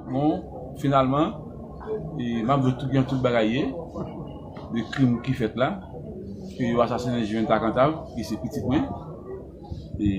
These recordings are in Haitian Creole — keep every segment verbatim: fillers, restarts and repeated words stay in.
Bon, finalman, e, m ap jwenn tout, gen tout bagay ye, de krim ki fèt la, ke yo asasinen Juventa Cantave, ki se pitit mwen. E,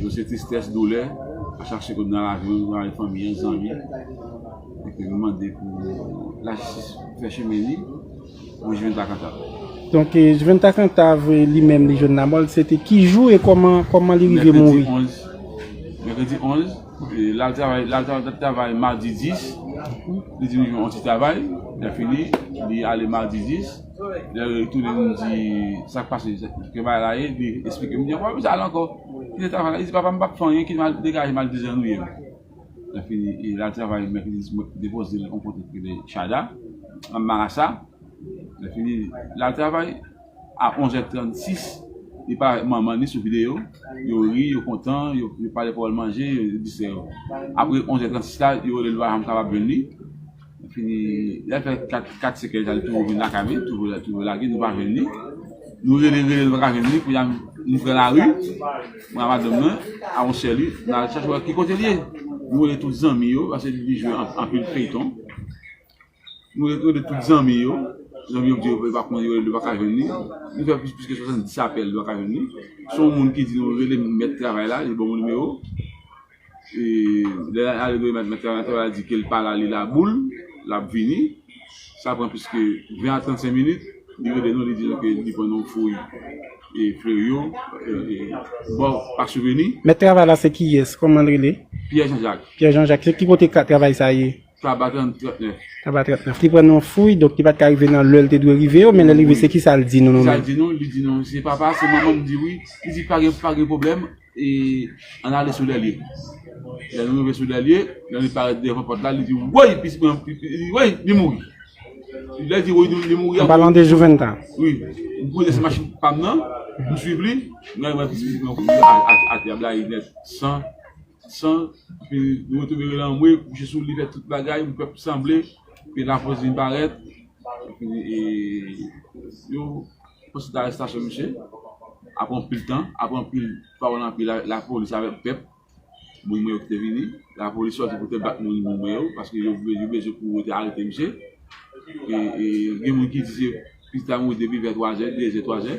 yo se tristès, doulè, a chak segonn nan lavi, nou avèk fanmi an, zanmi. E ke nou mande pou lajistis fè chemen li, pou Juventa Cantave. Donk, e, Juventa Cantave, li menm, li jwenn lanmò l, se te ki jou e kòman, kòman li rive mouri? Mèkredi onz. Mèkredi onz, e, l al travay, l al tra-, travay madi dis. Li di m li jwenn yon ti travay, lè fini, li ale madi dis. Lè l retounen, m di, "Sa k pase? Ki bagay la ye?" Li eksplike m, m di, "Ankò, m al ankò. Kite travay la." Li di, "Papa, m p ap fè anyen, kite m al degaje m al dezannwiye m." Lè fini, e, l al travay mèkredi dis, mwen depoze l yon kote ki rele Chada, nan Marasa. Lè fini, l al travay, a onz è trannsis, li parèt manman li sou videyo. Yo ri, yo kontan, yo, yo pale pawòl manje, yo distrè yo. Apre onz è trannsis la, yo rele l, pa janm kapab jwenn li. Lè fini, lè fè kat, kat, senk è, li toujou vin lakay mwen, toujou, toujou lage, nou pa jwenn li. Nou rele, rele, nou pa ka jwenn li, kounye a, nou pran lari, mwen ak madanm mwen, a yon sè li, n al chache wè ki kote li ye. Nou rele tout zanmi yo, paske li jwe an-, anpil feyton. Nou rele tout zanmi yo, zanmi yo di yo pa konn yo, yo pa ka jwenn li. Nou fè plis, plis ke swasanndis apèl, yo pa ka jwenn li. Se yon moun ki di nou rele mèt travay la, li ban m nimewo. E, lè l ale rele mèt, mèt travay la, travay la di ke l pa la, li Laboul, l ap vini. Sa pran plis ke ven a trannsenk minit, li rele nou, li di nou ke li pran yon fouy, e, Fleryo, e, e, bò Pak Souveni. Mèt travay la se kiyès? Kòman l rele? Pierre Jean-Jacques. Pierre Jean-Jacques, se ki kote ka-, travay sa ye? Taba trant, trantnèf. Taba trantnèf. Li pran yon fouy, donk li pa t ka rive nan lè l te dwe rive yo, men lè l rive, wi, se kisa l di nou, nou menm? Kisa l di nou? Li di nou, "Se papa, se manman m," m di, "Wi." Li di, "Pa gen, pa gen pwoblèm, e, ann ale sou lèlye." Lè nou rive sou lèlye, lè li parèt devan pòt la, li di, "Woy, pitit mwen, woy, li mouri." Lè l di, "Woy, li mouri," an palan de Juventa. Wi. M kouri dèyè machin pa m nan, m swiv li, m gade mwen pitit mwen kouri a, a, atè a blayi nèt, san, san, epi nou retounen rele anmwe, kouche sou li, fè tout bagay, m pèp sanble, epi lapolis vin parèt, epi, e, yo pran sèt arestasyon misye, apre anpil tan, apre anpil pawòl anpil, la, lapolis avèk pèp, moun mwen yo ki te vini, lapolis sòti pou te bat moun, moun mwen yo, paske yo, yo bezwen pou yo te arete misye. E, e, gen moun ki di se pitit la mouri depi vè twazè, dezè, twazè.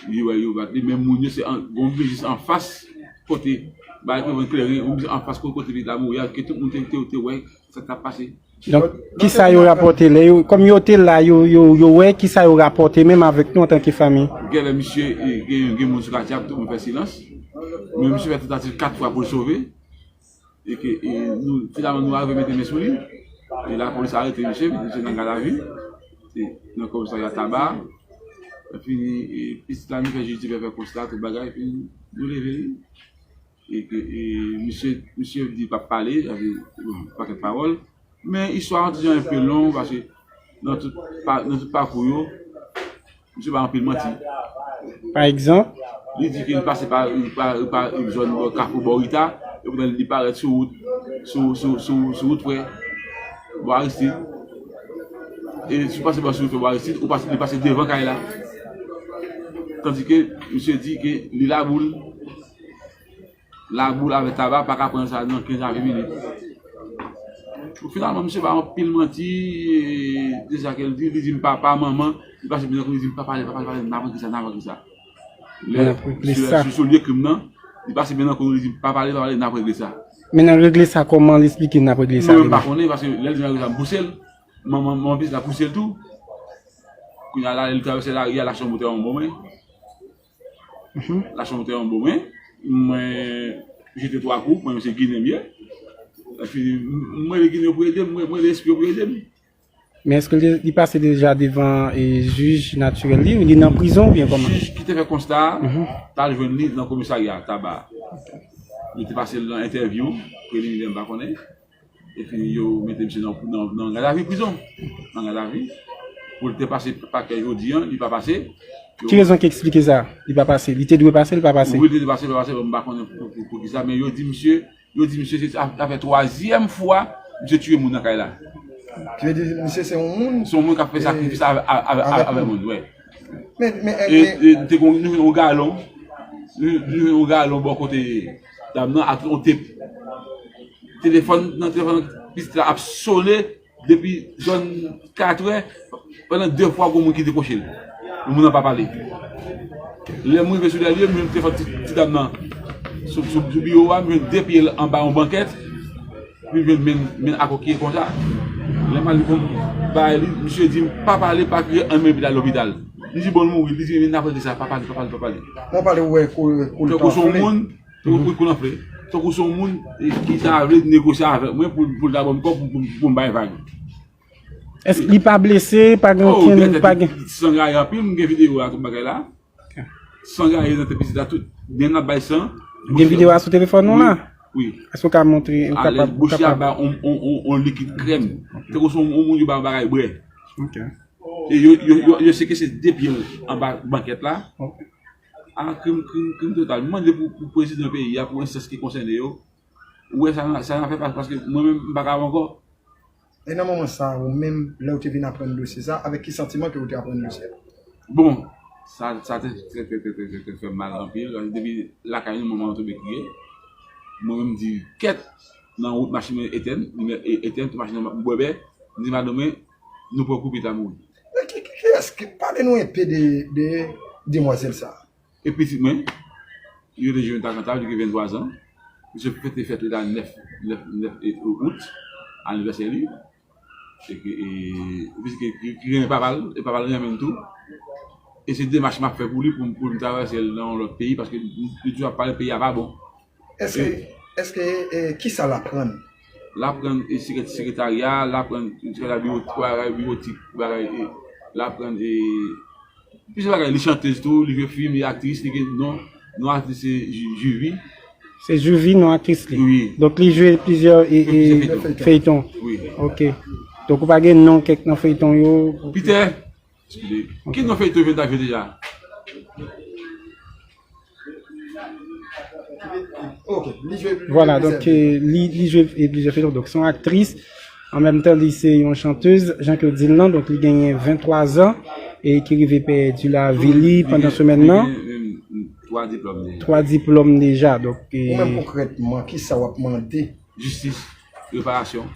Li wè yo bat li, men moun yo se an, gon vizis anfas kote, bay ke vin klere, yon vizis anfas kote, kote pitit la mouri a, ke tout moun te, te, te wè sa k t ap pase. Donk, kisa yo rapòte lè yo, kòm yo te la, yo, yo, yo wè, kisa yo rapòte menm avèk nou antanke fanmi? Genlè misye, e, gen, gen moun sou katye a, tout moun fè silans. Men misye fè tantativ kat fwa pou l sove. E ke, e, nou, finalman, nou arive mete men sou li. E lapolis arete misye, mete misye nan gadavi. E nan komisarya Taba. Epi, e, pitit la, nou fè jij di fè konsta, tout bagay, epi nou leve li. E ke, e, misye, misye di l p ap pale, sa vle di, bon, pakèt pawòl. Men istwa an ti jan enpe long, paske nan tout pa, nan tout pakou yo, misye bay anpil manti. Pa egzanp? Li di ke li pase pa, li pa, li pa zòn bò Kafou bò Rita, epoutan li parèt sou wout, sou, sou, sou, sou wout frè, bò Aristid. E si w pase bò sou wout frè bò Aristid, ou pase, li pase devan kay la. Tandike misye di ke li Laboul, Laboul avèk Taba pa ka pran sa nan kenz a ven minit. Bon, finalman, misye bay anpil manti, e, de sa ke l di, li di m papa, manman, li pase men nan kou, li di m pa pale, pa pale, pa pale, n ap regle sa, n ap regle sa. Lè, n ap regle sa. Sou, sou, sou lye krim nan, li pase men nan kou, li di m pa pale, pa pale, n ap regle sa. Men n ap regle sa, kòman l eksplike n ap regle sa? Mwen menm pa konnen, paske lè l di n ap regle sa, m pouse l, manman, manman pitit la pouse l tou. Kounye a la, lè l travèse lari a, l achte yon boutèy yon bon mwen. Mhm. L achte yon boutèy yon bon mwen, mwen jete twa kou, mwen se Ginen m ye. Epi, m, m rele Ginen yo pou ede m, mwen, mwen rele espri yo pou ede m. Men èske li, li pase deja devan, e, jij natirèl li, li nan prizon oubyen kòman? Jij ki te fè konsta a, mhm, t al jwenn li nan komisarya Taba. Yo te pase l nan entèvyou preliminè, m pa konnen. Epi yo mete misye nan, nan, nan gadavi prizon. Nan gadavi. Pou l te pase pakè jodi a, li pa pase. Yo... Ki rezon ki eksplike sa? Li pa pase. Li te dwe pase, li pa pase. Wi, li te dwe pase, li pa pase, bon, m pa konnen pou, pou, pou, pou ki sa, men yo di misye, yo di misye se, sa, sa fè twazyèm fwa misye tiye moun nan kay la. Ki vle di misye se yon moun? Se yon moun k ap fè, e, sakrifis avè, avè, avè, avè moun, wè. Men, men, e, men, e, te gon, nou jwenn yon galon, nou, nou jwenn yon galon bò kote dam nan ak yon tep. Telefòn, nan telefòn, Pitit la ap sone depi zòn katrè, pandan de fwa gon moun ki dekwoche l. Moun nan pa pale. Lè m rive sou lè l ye, m jwenn telefòn ti, ti dam nan sou, sou, sou biwo a, m jwenn de pye l anba yon bankèt, epi m jwenn men, men akòkiye konsa. Lè m al li konn bay li, misye di m pa pale, pa kriye, ann men epi l al lopital. M di bon l mouri, li di men n ap regle sa, pa pale, pa pale, pa pale. Mwen pale wè kou, kou l tanfle. Tankou se yon moun, tankou kou l anfle. Tankou se yon moun e, ki ta vle negosye avèk mwen pou, pou l ta ban m kòb pou, pou, pou m bay vag. Èske li pa blese, pa gen okenn, pa gen. San gaye anpil, m gen videyo a, tout bagay la. San gaye nan tèt pitit la, tout. Nen ap bay san. Gen videyo a sou telefòn ou la? Wi. Èske w ka montre, ou kapab, ou kapab? Bouch li ap bay on, on, on, on likid krèm. Tankou se yon, yon moun yo ba yon bagay bwè. Ok. E yo, yo, yo, yo sekese de pye l anba bankèt la. Ok. A, krim, krim, krim total. M mande pou, pou prezidan peyi a, pou enstans ki konsène yo. Ou wè sa, sa n ap fè pa, paske mwen menm, m pa ka ankò. E nan moman sa a, ou menm, lè w te vin aprann dosye sa, avèk ki santiman ke ou te aprann dosye a? Bon, sa, sa te, te, te fè m mal anpil. Depi lakay nou, manman an tonbe kriye. Mwen menm, m di, kèt, nan wout machin mwen etèn, limyè e-, etèn, tout machin nan bwè bè. M di, madanm mwen, nou pran koupi ta mouri. Men ki, ki, kiyès ki, pale nou enpe de, de demwazèl sa a. E pitit mwen, li rele Jonathan Cantave, li gen venntwa zan. Misye fete fèt li la nèf, nèf, nèf out, anivèsè li. E ke, e, pitit ki, ki, ki renmen papa l, e papa l renmen l tou. E se demach m ap fè pou li, pou, pou m travèse l nan yon lòt peyi, paske li, li toujou ap pale peyi a pa bon. Èske, èske, e, kisa l aprann? L aprann, e, sekrè-, sekretarya, l aprann, sekretè biwo, bagay biwotik, bagay, e, l aprann, e, plizyè bagay. Li chantèz tou, li jwe fim, li aktris, li gen non, non aktris se Ju-, Juvie. Se Juvie, non aktris li. Wi. Donk, li jwe plizyè, e, e, plizyè feyton. Feyton. Wi. Ok. Donk, ou pa gen non kèk nan feyton yo? Peter, Eskize. Ki non feyton yo ta jwe deja? Ok, li jwe plizyè. Vwala, donk, e, li, li jwe, e, plizyè feyton. Donk, se yon aktris. An menm tan, li se yon chantèz, jan ke w di l lan. Donk, li genyen venntwa zan e ki rive pèdi lavi li pandan semèn nan. Li gen, e, twa diplòm deja. Twa diplòm deja. Donk, e, ou menm konkrètman, kisa w ap mande? Jistis, reparasyon.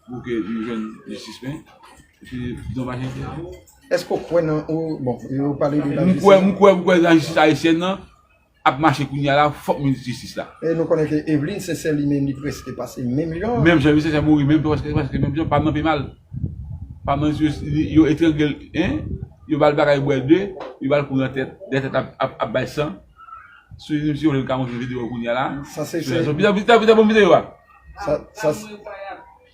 Pou ke nou jwenn jistis, men, epi domaj entèrè. Èske w kwè nan, ou, bon, yo pale de lajistis? M kwè, m kwè, m kwè nan jistis ayisyèn nan ap mache kounye a la, fòk nou jwenn jistis la. E nou konnen ke Eveline Sincère li menm, li prèske pase menm jan. Menm jan, Eveline Sincère mouri menm, prèske, prèske menm jan, pa nan pi mal. Pa nan, yo, yo etrangle l, en, yo ba l bagay bwè de, yo ba l kou nan tèt, de tèt ap, ap, ap bay san. Si, si w vle, m ka montre videyo kounye a la. Sa se, se Pita, Pita, Pita, bon videyo a. Sa, sa,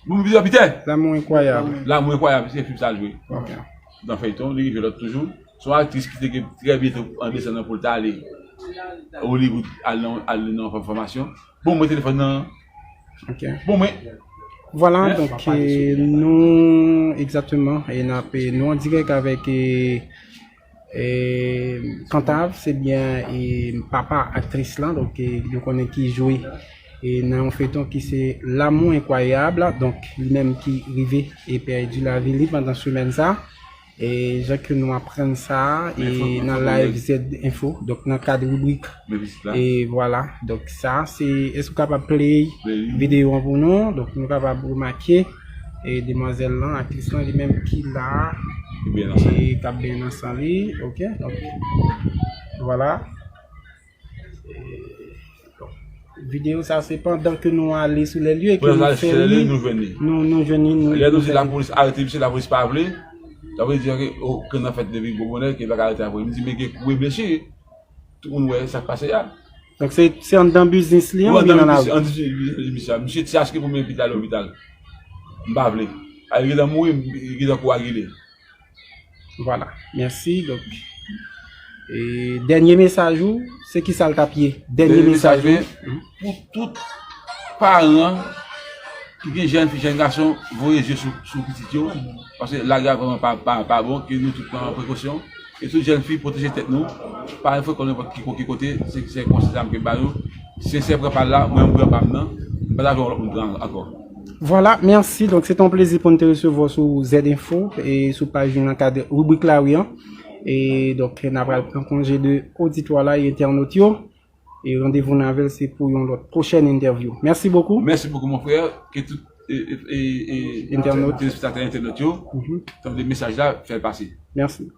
bon videyo a, Pita. L'amour incroyable. L'amour incroyable, se fim sa l jwe. Ok. Nan feyton, li rive lòt toujou. Se yon aktris ki te gen trè byen tou an desann nan pou l ta ale Hollywood, al nan, al nan fòmasyon. Bon, mwen telefòn nan. Ok. Bon, mwen. Vwala, donk, e, nou, egzakteman, e n ap, e, nou an dirèk avèk, e, E, Cantave, se byen, e, papa aktris lan, donk, e, nou konnen ki jwe, e, nan yon feyton ki se L'amour incroyable, donk, li menm ki rive e pèdi lavi li pandan semèn sa. E, jan ke nou aprann sa, e, nan Live Z Info, donk, nan kad ribrik. E, vwala, donk, sa, se, èske w kapab play videyo an pou nou? Donk, nou kapab remake, e, demwazèl lan, aktris lan, li menm ki la, e k ap benyen nan san li, ok, donk, vwala. E, donk, videyo sa, se pandan ke nou ale sou lè lye ke nou fè li, nou jwenn li, nou, nou jwenn li, nou, lè nou di lapolis arete misye, lapolis pa vle, sa vle di ke, o, ke nan fèt depi gwo bonè, ke pa ka arete apre. M di, men gen kou e blesi. Tout moun wè sa k pase a. Donk, se, se anndan biznis li an oubyen nan lari? Anndan biznis, anndan biznis misye a. Misye ti achte pou m envite l al lopital. M pa vle. A, li gentan mouri, li gentan koagile. Vwala. Mèsi. Donk, e, dènye mesaj ou, se kisa l t ap ye? Dènye mesaj ou? Pou tout paran ki gen jèn fi, jèn gason, voye je sou, sou pitit yo, paske lari a vrèman pa, pa, pa bon, ke nou tout pran prekosyon. E tout jèn fi, pwoteje tèt nou, pa al frekante nenpòt ki, ki kote, se, se konsèy sa m ke ba nou. Sensè pran pa l la, mwen m pran pa m nan, m pa ta jwenn lòt moun pran ankò. Vwala, mèsi. Donk, se te yon plezi pou n te resevwa w sou Z Info e sou paj nou nan kad ribrik Lari an. E donk, n a pral pran konje de oditwa la e entènot yo. E randevou n avè l se pou yon lòt pwochèn entèvyou. Mèsi bokou. Mèsi bokou mon frè. Ke tout e, e, e, e, Entènot. Telespektatè entènot yo Mhm. tande mesaj la, fè l pase. Mèsi.